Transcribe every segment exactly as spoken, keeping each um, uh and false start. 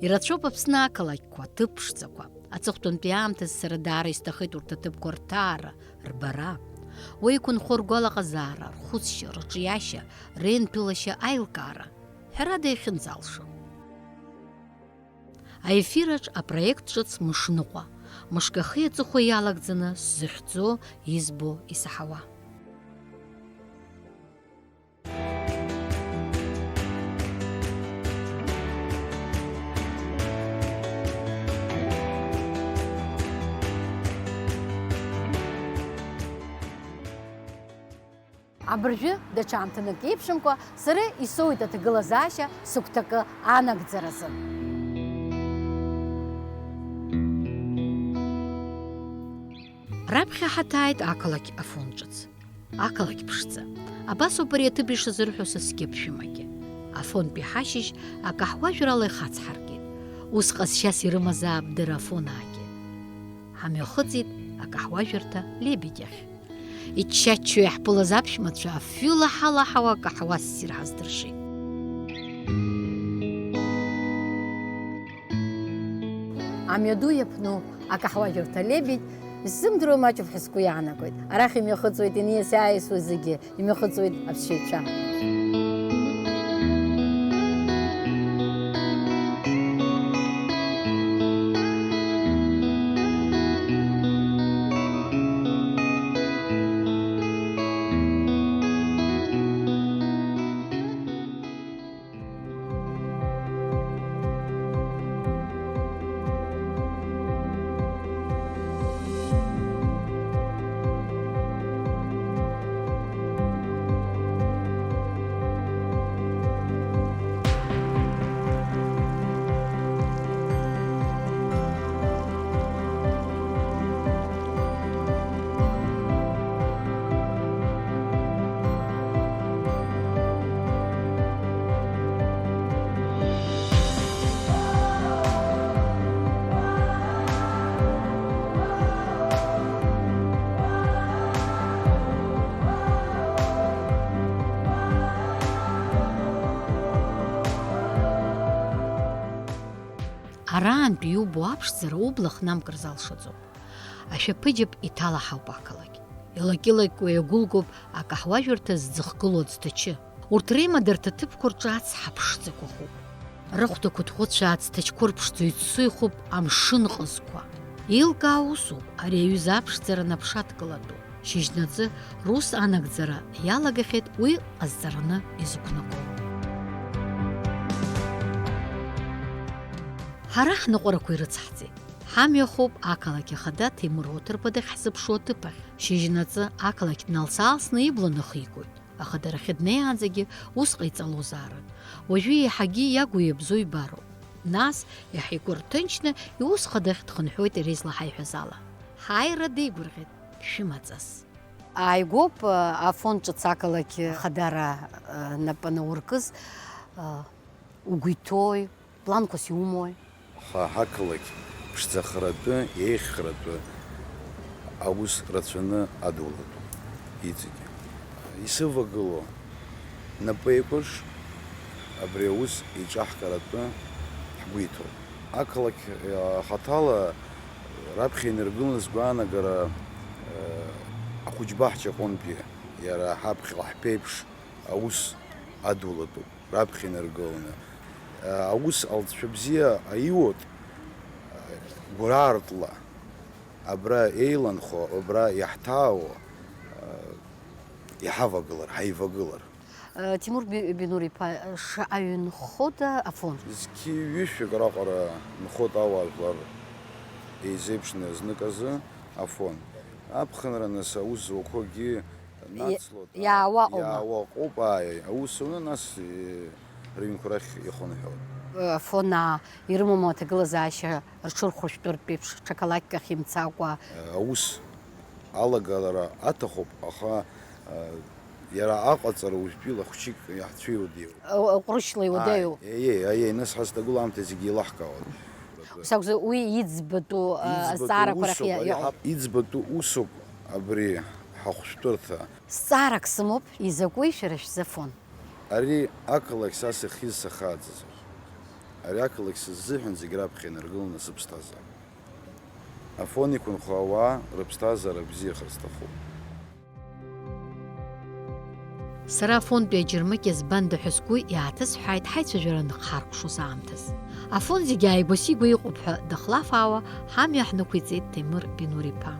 Ирацәоуп Аԥсны ақалақьқәа, аҭыԥ ԥшӡақәа. Аҵыхәтәантәи аамҭазы сара даара исҭахеит урҭ аҭыԥқәа рҭаара, рбара. Уа иқәынхо ргәалаҟазаара, рхәыцшьа, рыҿиашьа, реинҭәылашьа аилкаара, ҳәарада, иахьынӡалшо. Аефираҿ апроект ҿыц Мышныҟәа, мышк ахи аҵыхәеи иалагӡаны сзыхьӡо, избо, исаҳауа. Абыржәы, даҽа аамҭанык еиԥшымкәа, сара исоуит аҭагылазаашьа сыгәҭакы анагӡаразы. Раԥхьа ҳаҭааит ақалақь Афон ҿыц. Ақалақь ԥшӡа. Абасоуп ари аҭыԥ ишазырҳәо са сгьы аԥшәымагьы. Афонтәи ҳашьыжь акаҳуажәрала ихацҳаркит. Ус ҟазшьас ирымазаап дара Афонаагьы. Ҳамҩахыҵит акаҳуажәырҭа Лебедь ахь. Ичча-ччо иаҳԥылаз аԥшәмацәа афҩы лаҳа-лаҳауа акаҳуа ссир ҳаздыршеит. Амҩаду иаԥну акаҳуажәырҭа Лебедь, исзымдыруа маҷуп ҳәа сгәы иаанагоит. Арахь имҩахыҵуеит иниас-ааиасуа зегьы, имҩахыҵуеит аԥсшьаҩцәа. Араантә иубо аԥшӡара убла хнамкыр залшаӡом. Ашәаԥыџьаԥ иҭалаҳауп ақалақь. Илакьылакьуа иагәылгоуп акаҳуажәырҭа зӡыхгылоу аӡҭачы. Урҭ реимадарҭа ҭыԥқәа рҿы ацҳа ԥшӡақәа хуп. Рыхәдақәа ҭӷәыцәаа аӡҭачқәа рԥшӡо иццо ихуп амшын ҟызқәа. Еилкаау усуп, ари аҩыза аԥшӡара анаԥшаткылатәу. Шьыжьнаҵы рус анагӡара иалагахьеит уи ҟазҵараны изықәнаго. Ҳара ҳныҟәарақәа ирыцҳҵеит. Ҳамҩахоуп ақалақь ахада Ҭемыр Оҭырба дахьҳзыԥшу аҭыԥ ахь. Шьыжьнаҵы ақалақь дналс-аалсны ибла нахигоит, аха дара ахьы днеиаанӡагьы ус ҟаиҵалозаарын. Уажәы еиҳагьы иагу иабзоу ибароуп. Нас, иаҳа игәы рҭынчны, иус хадахь дхынҳәуеит иара излаҳаиҳәаз ала. Ҳааира деигәырӷьеит, шәымаҵас. Ааигәоуп, Афон ҿыц ақалақь хадара, напы анауркыз, угәы иҭоуи? Планқәас иумои? Ҳа ҳақалақь ԥшӡахаратәы, еиӷьхаратәы аус рацәаны адулатәуп иҵегьы. Исывагылоу напы еикәырш абри аус еиҿаҳкаратәы ҳгәы иҭоуп. Ақалақь, э, хаҭала раԥхьа инаргыланы сгәаанагара, э, ахәыҷбаҳча аҟынтәи иара ҳаԥхьаҟа ҳԥеиԥш аус адулатәуп. Раԥхьа инаргыланы, аус алҵшәа бзиа аиуеит, гәыраартла абра еиланхо, абра иаҳҭаауа, иҳавагылар, ҳаивагылар. Тимур Би-, Бинур-иԥа, шаҟаҩы нхода Афон? Зқьи ҩышәак раҟара нхоит ауаажәлар еизеиԥшны знык азы Афон. Аԥхынра нас аус зуақәоугьы нацлоит, иаауа аума? Иаауа ыҟоуп, ааи, аус ауны, нас, э, рыҩнқәа рахь ихынҳәуеит. Афонаа ирымоума аҭагылазаашьа рҽырхәышәтәыртә еиԥш, ҽа қалақьк ахь имцакәа? Э, аус алагалара аҭахуп, аха, э, иара аҟаҵара уажәтәила хәҷык иаҳцәыуадаҩуп. Ҟәрышьла иуадаҩу? Ааи, еиеи, аиеи, нас ҳазҭагылоу аамҭа зегьы еилаҳкаауеит. Ус акәзар, уи иӡбатәу, а, иӡбатәу азҵаарақәа рахь усуп, ари иаауп. Ҳа-, иӡбатәу усуп абри ҳахәшәтәырҭа. Зҵаарак сымоуп, изакәи шәара шәзы Афон? Ари ақалақь са сахьиз сахьааӡаз. Ари ақалақь сыззыҳәан зегь раԥхьа инаргыланы сыԥсҭазаара. Афон иқәынхо ауаа рыԥсҭазаара бзиахар сҭахуп. Сара Афонтәи аџьармыкьа збанда ҳәа сгәы иааҭысҳәааит ҳаицәажәара анхҳаркәшоз аамҭаз. Афон зегьы ааигәа-сигәа иҟоуп ҳәа дахлафаауа ҳамҩа ҳнықәиҵеит Ҭемыр Бинур-иԥа.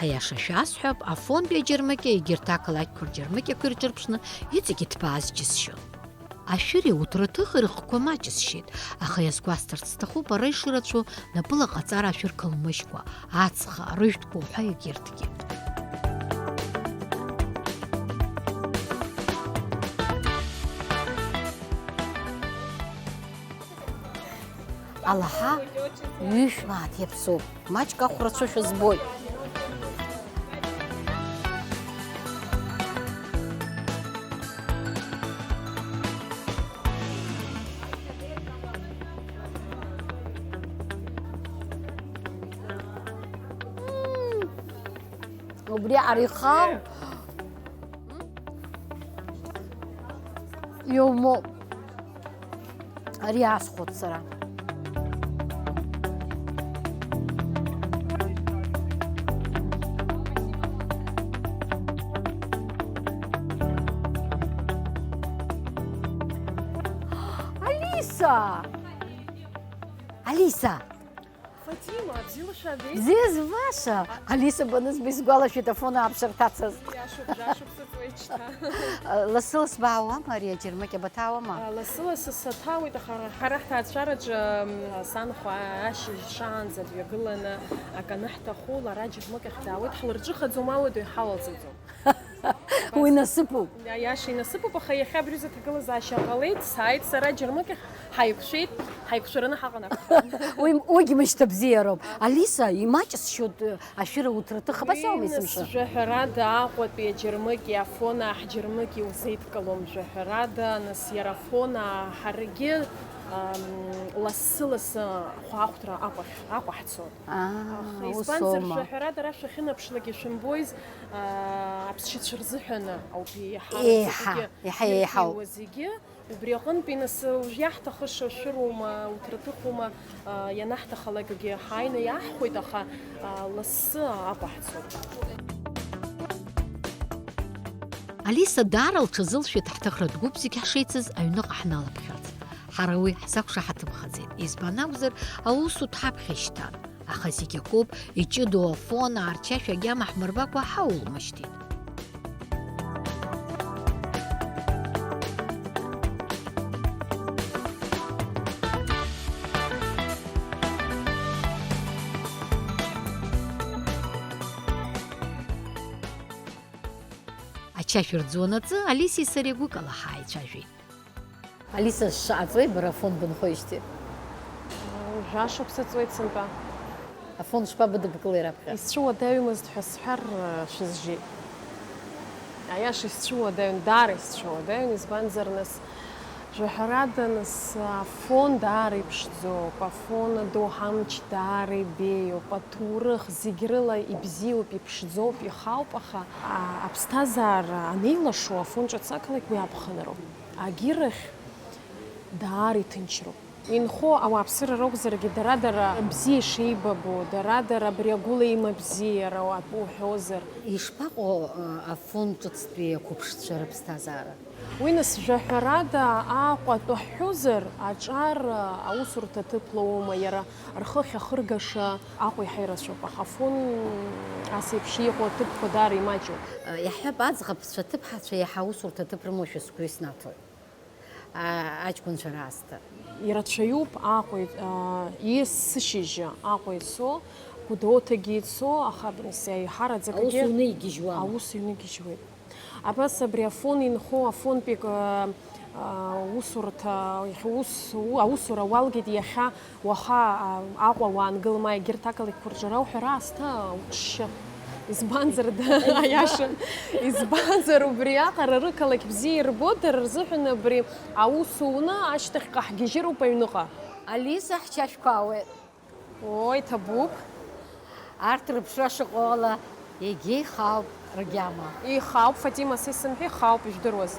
Аиаша шәасҳәап, Афонтәи аџьармыкьа егьырҭ ақалақьқәа рџьармыкьақәа ирҿырԥшны иҵегь иҭбааз џьысшьон. Ашәыри ауҭраҭыхи рыхқәа маҷысшьеит, аха иазгәасҭарц сҭахуп ара ишырацәоу напыла ҟаҵара ашәыр кылмыжькәа, ацха, арыжәтәқәа уҳәа егьырҭгьы. Алаҳа ҩышә мааҭ иаԥсоуп. Маҷк ахәрацәоушәа збоит. Мм. Убри ари ихаау иумоу. Ари аасхәоит сара. Алиса! Алиса! Фатима, бзиала шәабеит. Бзиа збаша! Алиса банызба исгәалашәеит Афон ааԥсырҭацаз. Иашоуп, жәашықәса ҵуеит шьҭа. Лассы-ласс баауама ари аџьармыкьа баҭаауама? Лассы-ласс саҭаауеит, аха ҳара ҳҭаацәараҿы, м, санхәа ашьыжь шаанӡа дҩагыланы акы аныҳҭаху, лара аџьармыкьахь даауеит, ҳлырҿыхаӡом, ауадаҩ ҳалалҵаӡом. Уи насыԥуп. Иа-, иаша инасыԥуп, аха иахьа абри аҩыза аҭагылазаашьа ҟалеит, сааит сара аџьармыкьахь, ҳаиқәшәеит, ҳаиқәшәараны ҳаҟан аԥхьа. Уи, уигь мышьҭа бзиароуп. Алиса, имаҷысшьоит, э, ашәыра уҭраҭых, абас аума есымша? Уи, нас, жәаҳәарада Аҟәатәи аџьармыкьа, Афон аҳ џьармыкьа иузеидкылом, жәаҳәарада, нас, иара Афон аҳ ҳаргьы, ам, лассы-лассы ахәаахәҭра Аҟәахь, Аҟәа ҳцоит. Аа, аха ус избанзар, аума? Жәаҳәарада, ара шәахьынаԥшлак ишәымбои, аа, аԥсшьацәа рзыҳәаны ауп еиҳа, еиҳа, закәгьы еиҳа еиҳау. Ирҭиуа зегьы. Убри аҟынтәи, нас, уажә иаҳҭахыша шәырума, уҭраҭыхума, аа, ианаҳҭахалакгьы ҳааины иаҳхәоит, аха, аа, лассы Аҟәа ҳцоит. Алиса даара лҽазылшәеит ҳҭыхратә гәыԥ зегь ҳшеицыз аҩныҟа ҳналаԥхьарц. Ҳара уи ҳзақәшаҳаҭымхаӡеит, избан акәзар, аусутә ҳаԥхьа ишьҭан. Аха зегь акоуп, иҷыдоу Афон аарчашәа агьама ҳмырбакәа ҳаулмышьҭит. Ачашә рӡуанаҵы Алисеи сареи гәыкала ҳааицәажәеит. Алиса, шаҟа ҵуеи бара Афон бынхоижьҭеи? Жәашықәса ҵуеит сынтәа. Афон шԥабыдыбкылеи раԥхьа? Исцәыуадаҩымызт ҳәа сҳәар, шәызжьеит. Аиаша исцәыуадаҩын, даара исцәыуадаҩын, избанзар, нас, жәаҳәарада, нас, Афон даара иԥшӡоуп, Афон адоуҳа амч даара ибеиоуп, аҭоурых зегь рыла ибзиоуп, иԥшӡоуп, ихауп, аха, а, аԥсҭазаара анеилашуа, Афон ҿыц ақалақь уи аԥхынроуп. Агьырахь даара иҭынчроуп. Инхо ауааԥсыра ракәзаргьы, дара-дара бзиа ишеибабо, дара-дара абри агәыла имабзиара атәы уҳәозар. Ишԥаҟоу, а, Афон ҿыцтәи ақәыԥшцәа рыԥсҭазаара? Уи, нас, жәаҳәарада, Аҟәа атәы ҳҳәозар, аҿар, а, аусурҭа ҭыԥла уоума, иара рхы ахьахыргаша Аҟәа иаҳа ирацәоуп, аха Афон ас еиԥш иҟоу аҭыԥқәа даара имаҷуп. Иаҳҳәап, аӡӷабцәа ҭыԥҳацәа иаҳа аусурҭа ҭыԥ рымоушәа сгәы иснаҭоит. А, аҷкәынцәа раасҭа. Ирацәаҩуп Аҟәа, а, есышьыжьы Аҟәа ицо, Гәдоуҭагьы ицо, аха абри еиҳараӡакгьы аус ҩны игьежьуама? Аус ҩны гьежьуеит. Абас абри Афон инхо, Афонтәи, а, а, усурҭа, иахьа ус, у-, аусура уалгеит иахьа, уаха, а, Аҟәа уаангыл, ма егьырҭ ақалақьқәа рҿы рауҳәара аасҭа уҽшьы. Избанзар, да, аиаша. Избанзар, убриаҟара рықалақь бзиа ирбо, дара рзыҳәан абри аус уны ашьҭахьҟа ҳгьежьыроуп аҩныҟа. Алиса, ҳчашәқәа ауеит. Оо, иҭабуп. Арҭ рыԥшра шыҟоу ала, егьа ихаауп ргьама. Ихаауп, Фатима, са исымҳәа, ихаауп, ижәдыруаз.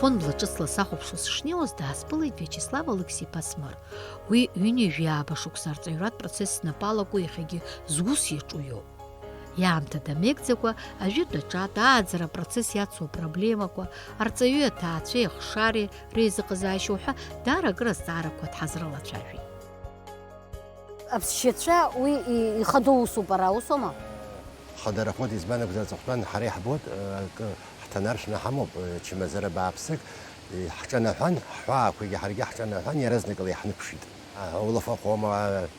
Афон бла ҿыцла сахәаԥшуа сышнеиуаз, даасԥылеит Виачеслав Алықьса-иԥа Смыр. Уи ҩынҩажәи ааба шықәса арҵаҩратә процесс снапы алаку иахьагьы зус иаҿу иоуп. Иаамҭа дамеигӡакәа, ажәытә аҿатә ааӡара апроцесс иацу апроблемақәа, арҵаҩи аҭаацәеи ахшареи реизыҟазаашьа уҳәа даара акыр азҵаарақәа дҳазрылацәажәеит. Аԥсшьацәа уи и-, ихадоу усуп ара, усоума? Хадарахоит, избан акәзар, аҵыхәтәан ҳара иаҳбоит, акы ҳҭанаршәны ҳамоуп, чмазара бааԥсык, ҳҿанаҳәан, ҳҳәаақәагьы ҳаргьы ҳҿанаҳәан, иаразнакала иаҳныԥшит. Аулафахәома,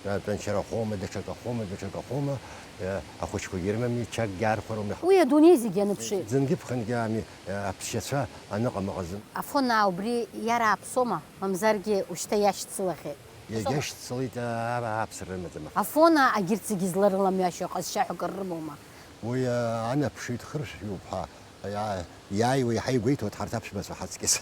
атәанчарахәома, даҽакахәома, даҽакахәома, ахәыҷқәагьы ирымами, чакгьы архәароума. Уи адунеи зегьы аныԥшит. Ӡынгьы ԥхынгьы ами, аԥсшьацәа аныҟам ыҟаӡам. Афон аа убри иара ааԥсома, мамзаргьы ушьҭа иашьцылахьеит? Иагьашьцылеит, аа, ааԥсра рымаӡам. Афон аа агьырҭ зегьы зларыламҩашьо ҟазшьа ҳәа акыр рымоума? Уи, аа, анаԥшыҩ дхыршәшәуп ҳәа, иаа-, иааиуа иаҳа игәеиҭоит ҳарҭ аԥшәмацәа ҳаҵкьыс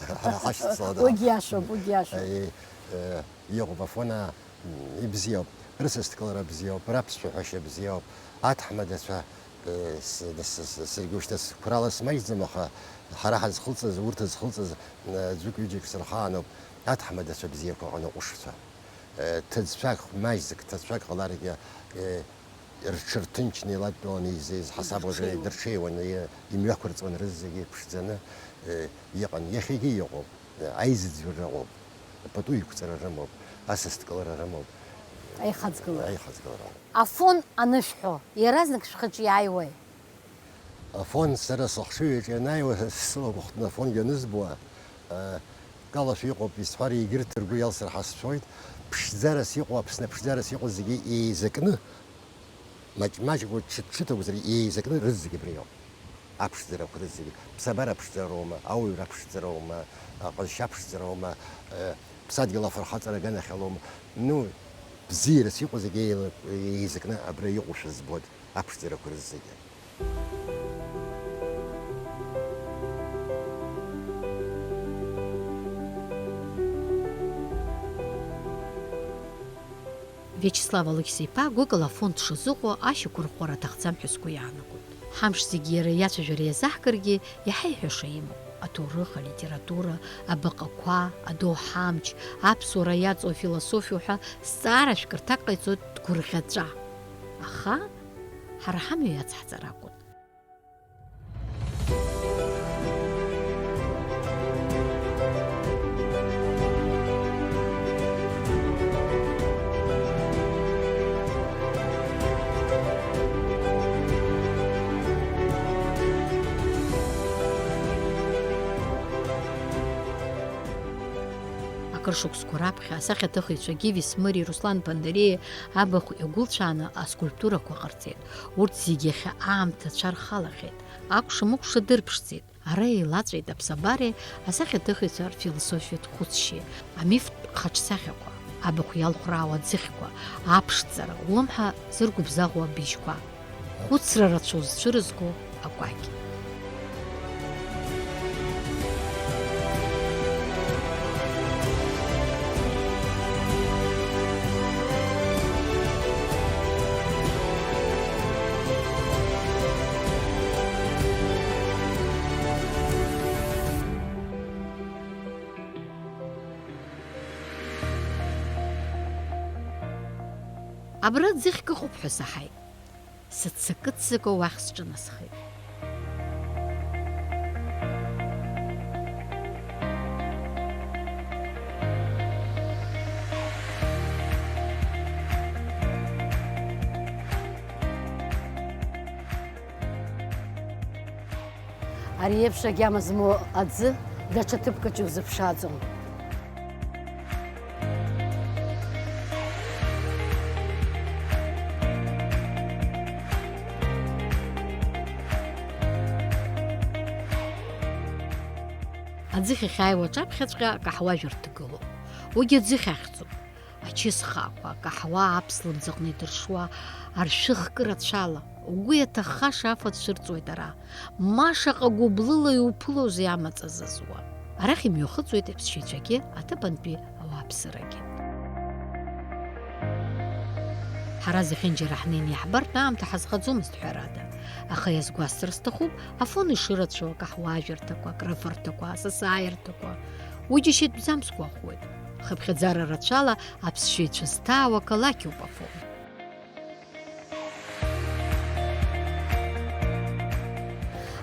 ҳашьцыланы. Уигь иашоуп, уигь иашоуп. Аи, э, иҟоуп, Афон аа, м, ибзиоуп, рысасдкылара бзиоуп, раԥсшәаҳәашьа бзиоуп, аҭаҳмадацәа, э, с-, с-, с-, саргьы ушьҭа сқәрала смаҷӡам, аха ҳара ҳазхылҵыз, урҭ зхылҵыз, м, аӡәык-ҩыџьак сырхаануп, аҭаҳмадацәа бзиақәа ҟанаҟәышцәа. Э, ҭыӡшәак, маҷӡак ҭыӡшәак ҟаларгьы, э, рҽырҭынчны илатәаланы изеиз ҳасаб уажәы дырҽеиуан, и-, имҩақәырҵуан рызегьы ԥшӡаны, э, иҟан. Иахьагьы иҟоуп, э, аизыӡырра ыҟоуп, пату иқәҵара рымоуп, асасдкылара рымоуп. Аихаҵгылара. Аихаҵгылара. Афон анышәҳәо, иаразнак шәхаҿы иааиуеи? Афон, сара сыхшыҩ аҿы ианааиуа, сыла гәыхәтәны Афон ианызбуа, э, калашәа иҟоуп, исҳәар, егьырҭ ргәы иалсыр ҳәа сшәоит. Ԥшӡарас иҟоу, Аԥсны ԥшӡарас иҟоу зегьы еизакны, маҷ-маҷ акәу, ҽыҭ-ҽыҭ акәзар, еизакны рызегьы абри иоуп. Аԥшӡарақәа рызегьы. Ԥсабара ԥшӡароума, ауаҩра ԥшӡароума, аҟазшьа ԥшӡароума, э, ԥсадгьыл афырхаҵара аганахьалоума. Ну, бзиарас иҟоу зегьы еила-, еизакны абра иҟоушәа збоит, аԥшӡарақәа рызегьы. Виачеслав Алықьса-иԥа гәыкала Афон дшазыҟоу ашьақәырӷәӷәара аҭахӡам ҳәа сгәы иаанагоит. Ҳамш зегьы иара иацәажәара иазаҳкыргьы, иаҳа иҳәаша имоуп. Аҭоурых, алитература, абаҟақәа, адоуҳа амч, аԥсуара иаҵоу афилософиа уҳәа зҵаара шәкы рҭак ҟаиҵоит дгәырӷьаҵәа. Аха ҳара ҳамҩа иацҳҵар акәын. Акыр шықәсқәа раԥхьа асахьаҭыхыҩцәа Гиви Смыри Руслан Ԥандариеи абахә иагәылцәааны аскульптурақәа ҟарҵеит. Урҭ зегьы иахьа аамҭа цәа рхалахьеит, акәша-мыкәша дырԥшӡеит. Ара еилаҵәеит аԥсабареи асахьаҭыхыҩцәа рфилософиатә хәыцшьеи, амифтә хаҿсахьақәа, абахә иалхәраауа аӡыхьқәа, аԥшӡара, улымҳа зыргәыбзыӷуа абыжьқәа. Хәыцра рацәа узцәырызго акәакь. Абра ӡыхьк ыҟоуп ҳәа саҳаит. Сыццакы-ццакуа уахь сҿынасхеит. Ари еиԥш агьама змоу аӡы даҽа ҭыԥкаҿ иузыԥшааӡом. Аӡыхь ахьааиуа аҿаԥхьаҵәҟьа акаҳуажәырҭа гылоуп. Уигьы аӡыхь ахьӡуп. Ачысхаақәа, акаҳуа аԥслымӡаҟны идыршуа аршәы хкы рацәала, угәы иаҭаххаша афатә цәырҵуеит ара. Ма шаҟа гәыблыла иуԥылозеи амаҵ азызуа! Арахь имҩахыҵуеит аԥсшьаҩцәагьы, аҭыԥантәи ауааԥсырагьы. Ҳара зехьынџьара ҳнеины иаҳбартә аамҭа ҳазхаӡомызт, ҳәарада. Аха иазгәасҭар сҭахуп, Афон ишырацәоу акаҳуажәырҭақәа, акрыфарҭақәа, асасааирҭақәа. Уи џьашьатәӡам сгәахәуеит. Хыԥхьаӡара рацәала аԥсшьаҩцәа зҭаау ақалақь ауп Афон.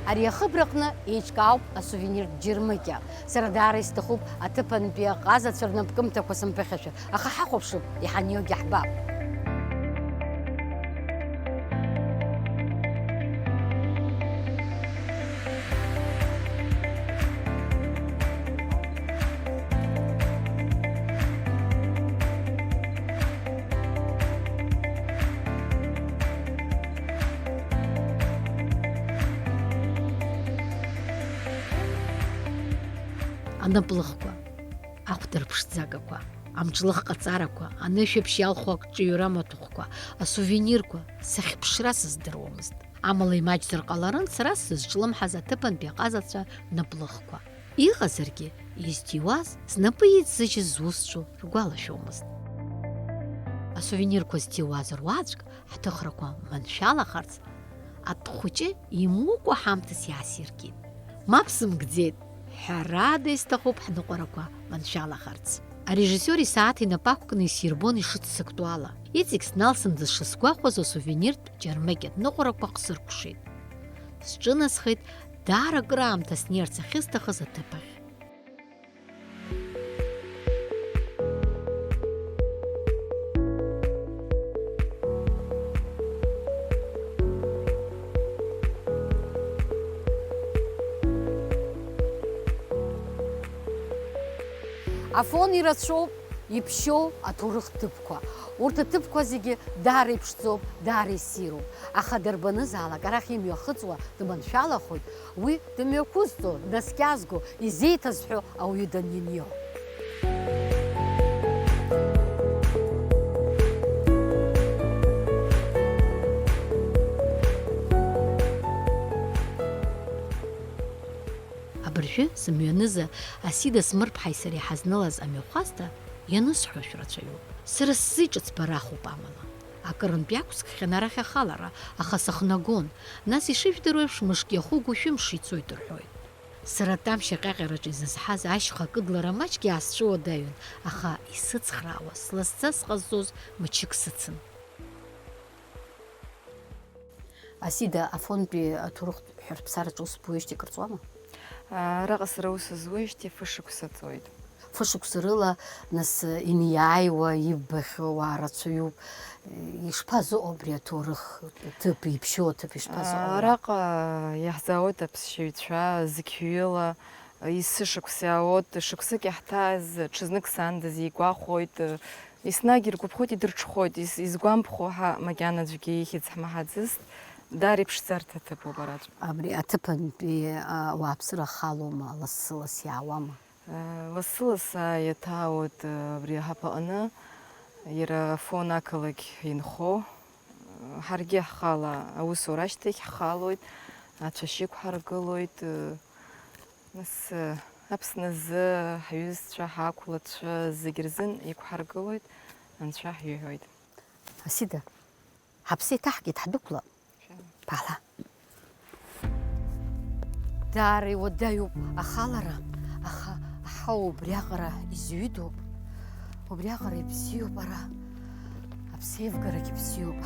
Ари ахыбраҟны еиҿкаауп асувениртә џьармыкьа. Сара даара исҭахуп аҭыԥантәи аҟазацәа рнапкымҭақәа сымԥыхьашәар, аха ҳахәаԥшып, иҳаниогьы ҳбап. Анаплыхқәа, ахәда рыԥшӡагақәа, амҿлых ҟаҵарақәа, анышәаԥшь иалху акҿыҩра маҭәахәқәа, асувенирқәа, сахьԥшра сыздыруамызт. Амала имаҷзар ҟаларын сара сзызҿлымҳаз аҭыԥантәи аҟазацәа рнаплыхқәа. Иҟазаргьы, изҭиуаз, знапы иӡыжьыз зусҭцәоу ргәалашәомызт. Асувенирқәа зҭиуаз руаӡәк ҳҭыхрақәа маншәалахарц, атә хәыҷы имукәа ҳамҭас иаасиркит. Мап сымкӡеит, ҳәарада, исҭахуп ҳныҟәарақәа маншәалахарц. Арежиссиор исааҭ инапы ақәкны исирбон ишыццактәу ала. Иҵегь сналсын дышысгәахәуаз асувениртә џьармыкьатә ныҟәарақәа хсыркәшеит. Сҿынасхеит, даара акыраамҭа снеирц ахьысҭахыз аҭыԥ ахь. Афон ирацәоуп иԥшьоу аҭоурых ҭыԥқәа. Урҭ аҭыԥқәа зегьы даара иԥшӡоуп, даара иссируп. Аха дарбанызаалак арахь имҩахыҵуа дманшәалахоит, уи дымҩақәызҵо, днаскьазго, изеиҭазҳәо ауаҩы данинио. Абыржәы сымҩаныза Асида Смырԥҳаи сареи ҳазнылаз амҩахәасҭа ианысҳәо шәрацәаҩуп. Сара сзы иҿыцбарахуп амала. Акырынтә иақәскхьан арахь ахалара, аха сыхнагон, нас ишыжәдыруа еиԥш мышк иахугу шәымш ицоит рҳәоит. Сара атәамшь аҟьаҟьараҿы изызҳаз ашьха кыдлара маҷк иаасцәыуадаҩын, аха исыцхраауаз, сласӡа сҟазҵоз мчык сыцын. Асида, Афонтәи аҭоурыхтә ҳәарԥсараҿы ус буижьҭеи кыр ҵуама? Араҟа сара ус зуижьҭеи фышықәса ҵуеит. Фышықәса рыла, нас, иниааиуа иббахьоу ауаа рацәаҩуп. Ишԥазыҟоу абри аҭоурых ҭыԥ, иԥшьоу аҭыԥ ишԥазыҟоу? Араҟа иаҳзаауеит аԥсшьаҩцәа зқьҩыла, есышықәса иаауеит, шықәсык иаҳҭааз, ҽазнык саандаз игәахәоит, еснагь иргәаԥхоит, идырҽхәоит, ис-, изгәамԥхо ҳа макьана аӡәгьы ихьӡ ҳмаҳаӡыст, даара иԥшӡарҭа ҭыԥуп араҵәҟьа. Абри аҭыԥантәи, а, ауааԥсыра ахалома лассы-ласс иаауама? Лассы-ласс иаҭаауеит абри аҳаԥаҟны, иара Афон ақалақь инхо. Ҳаргьы ҳхала аусура ашьҭахь ҳхалоит, ацәашьы ықәҳаргылоит. Нас, Аԥсны азы ҳҩызцәа, ҳақәлацәа зегь рзын иқәҳаргылоит, Анцәа ҳиҳәоит. Асида, ҳаԥсы еиҭаҳкит, ҳдәықәлап. Баала. Даара иуадаҩуп ахалара, аха аҳауа убриаҟара изҩыдоуп, убриаҟара ибзиоуп ара, аԥсеивгарагь бзиоуп.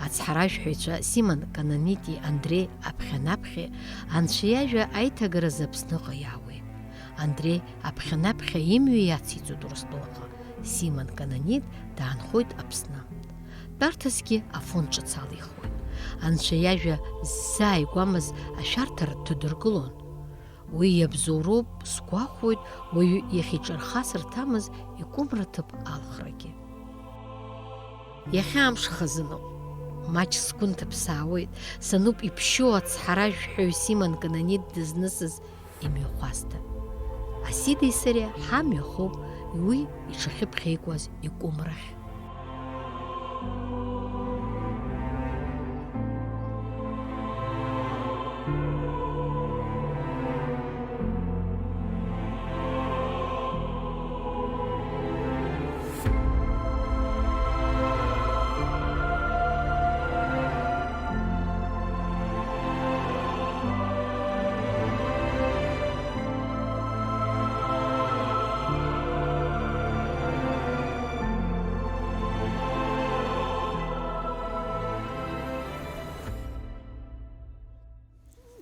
Ацҳаражәҳәаҩцәа Симон Кананити Андреи аԥхьанаԥхьи Анцәа иажәа аиҭагаразы Аԥсныҟа иаауеит. Андреи аԥхьанаԥхьа имҩа иациҵоит Урыстәылаҟа, Симон Канонит даанхоит Аԥсны. Тәарҭасгьы Афон ҿыц алихуеит. Анцәа иажәа ззааигәамыз ашәарҭара дҭадыргылон. Уи иабзоуроуп, сгәахәуеит, уаҩы иахьиҿархасырҭамыз икәымра ҭыԥ алхрагьы. Иахьа амш хазыноуп. Маҷ сгәы нҭыԥсаауеит, сануп иԥшьоу ацҳаражәҳәаҩ Симон Канонит дызнысыз имҩахәасҭа. Асидеи сареи ҳамҩа хоуп уи иҽахьыԥхьеикуаз икәымрахь.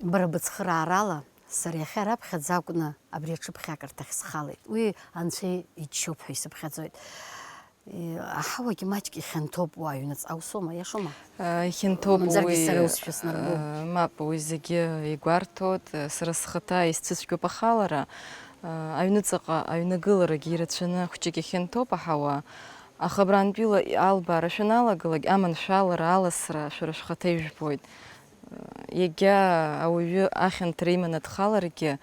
Бара быцхыраарала, сара иахьа раԥхьаӡа акәны абри аҽыԥхьакырҭахь схалеит. Уи Анцәа иччоуп ҳәа исыԥхьаӡоит. Е, аҳауагьы маҷк ихьанҭоуп уа аҩныҵҟа, усоума, иашоума? Э, ихьанҭоуп. Мамзаргьы уи, сара усшәа снарбом. Э, мап, уи зегьы игәарҭоит. Э, сара схаҭа исцәыцәгьоуп ахалара. Э, аҩныҵҟа аҩнагыларагьы ирацәаны хәҷык ихьанҭоуп аҳауа. Аха абрантәила албаара шәаналагалак, аманшәалара, аласра шәара шәхаҭа ижәбоит. Егьа ауаҩы ахьанҭара иманы дхаларгьы,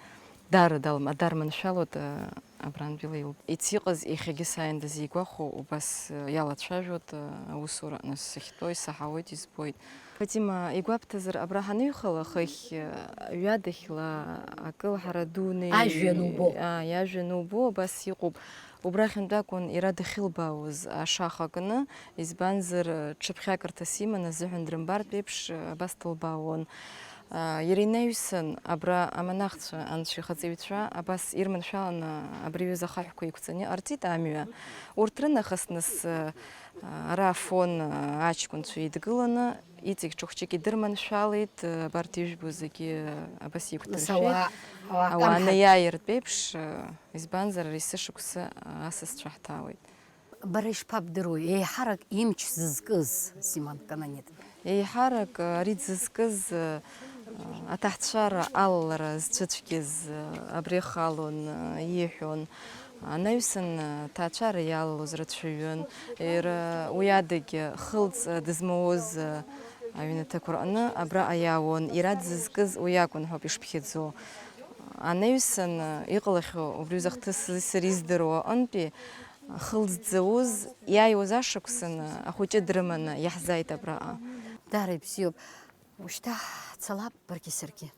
даара далм-, дарманшәалоит, а, абрантәила илб-, ицыҟаз иахьагьы сааин дызигәахәо убас, а, иалацәажәоит, а, аусураҟны сахьтәоу исаҳауеит, избоит. Фатима, игәабҭазар, абра ҳаныҩхала, хыхь, а, ҩадахьла акылҳара ду неи-, Ажәҩан убо. А, иажәҩан убо, абас иҟоуп. Убрахьынтә акәын иара дахьылбаауаз ашаха кны, избанзар, ҽыԥхьакырҭас иман азыҳәан дрымбартә еиԥш, абас дылбаауан. Иара инаҩсан, абра амонахцәа, анцәа ихаҵаҩцәа, абас ирманшәаланы абри аҩыза ахаҳәқәа еиқәҵаны иҟарҵеит амҩа. Урҭ рынахыс нас, ара Афон аҷкәынцәа еидгыланы, иҵегь ҽыхәҷык идырманшәалеит, абарҭ ижәбо зегьы абас еиқәдыршәеит. Нас ауаа, ауаа Ауаа камҳарц. Наиааиртә еиԥш, избанзар, ари есышықәса асасцәа ҳҭаауеит. Бара ишԥабдыруеи, еиҳарак имч зызкыз, Симон Канонит? Еиҳарак ари дзызкыз, аҭаацәара алалара зцәыцәгьаз абри ахалон, ииҳәон. Анаҩсан, аҭаацәара иалалоз рацәаҩын. Иара уи адагьы хылҵ дызмауз аҩнаҭақәа рҟны абраҟа иаауан. Иара дзызкыз уи акәын ҳәоуп ишԥхьаӡо. Анаҩсан, иҟалахьоу убри аҩыза ахҭыс сара издыруа аҟынтәи, хылҵ дзауз, иааиуаз ашықәсан ахәыҷы дрыманы иаҳзааит абраҟа. Даара ибзиоуп. Ушьҭа ҳцалап баргьы саргьы.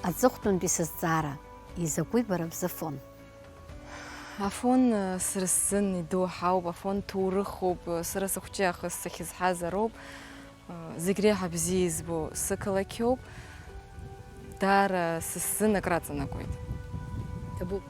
Аҵыхәтәантәи сызҵаара, изакәи бара бзы Афон? Афон, сара сзын идоуҳауп, Афон ҭоурыхуп, сара сыхәҷы аахыс сахьызҳаз ароуп. Зегь реиҳа бзиа избо сықалақьоуп. Даара са сзын акраҵанакуеит. Ҭабуп.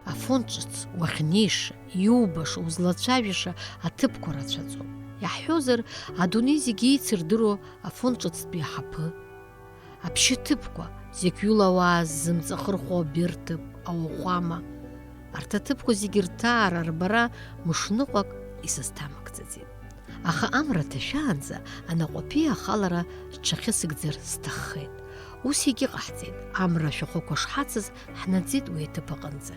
Афон ҿыц уахьнеиша, иубаша, узлацәажәаша аҭыԥқәа рацәаӡоуп. Иаҳҳәозар, адунеи зегьы еицырдыруа Афон ҿыцтәи аҳаԥы. Аԥшьаҭыԥқәа, зегь ҩыла ауаа ззымҵахырхәо аберҭыԥ, ауахәама. Арҭ аҭыԥқәа зегьы рҭаара, рбара мышныҟәак исызҭамыгӡаӡеит. Аха амра ҭашәаанӡа анаҟәаԥиа ахалара рҽахьысыгӡар сҭаххеит. Ус егьыҟаҳҵеит, амра ашәахәақәа шҳацыз, ҳнаӡеит уи аҭыԥ аҟынӡа.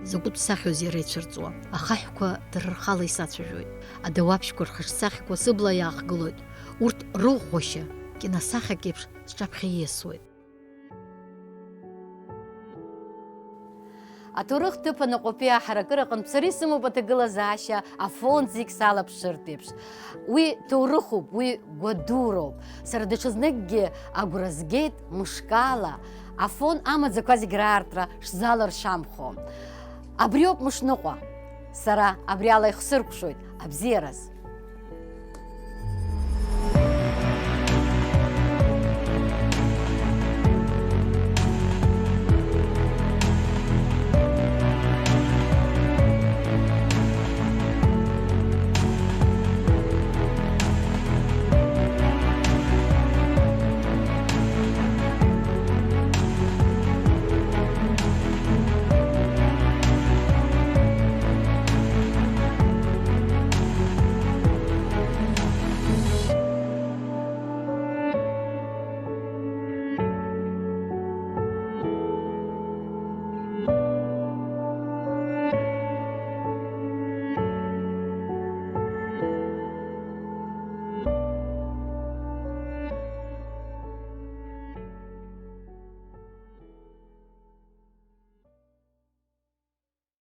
Закәытә сахьоузеи ара ицәырҵуа, ахаҳәқәа дара рхала исацәажәоит, адауаԥшьқәа рхаҿсахьақәа сыбла иаахгылоит, урҭ рыӷәӷәашьа киносахьак еиԥш сҿаԥхьа ииасуеит. Аҭоурых ҭыԥ анаҟәатәи аҳаракыра аҟынтә сара исымоуп аҭагылазаашьа Афон зегь салаԥшыртә еиԥш. Уи ҭоурыхуп, уи гәадуроуп. Сара даҽазныкгьы агәра згеит, мышкала Афон амаӡақәа зегь раартра шзалыршамхо. Абриоуп мышныҟәа. Сара абри ала ихсыркәшоит абзиараз.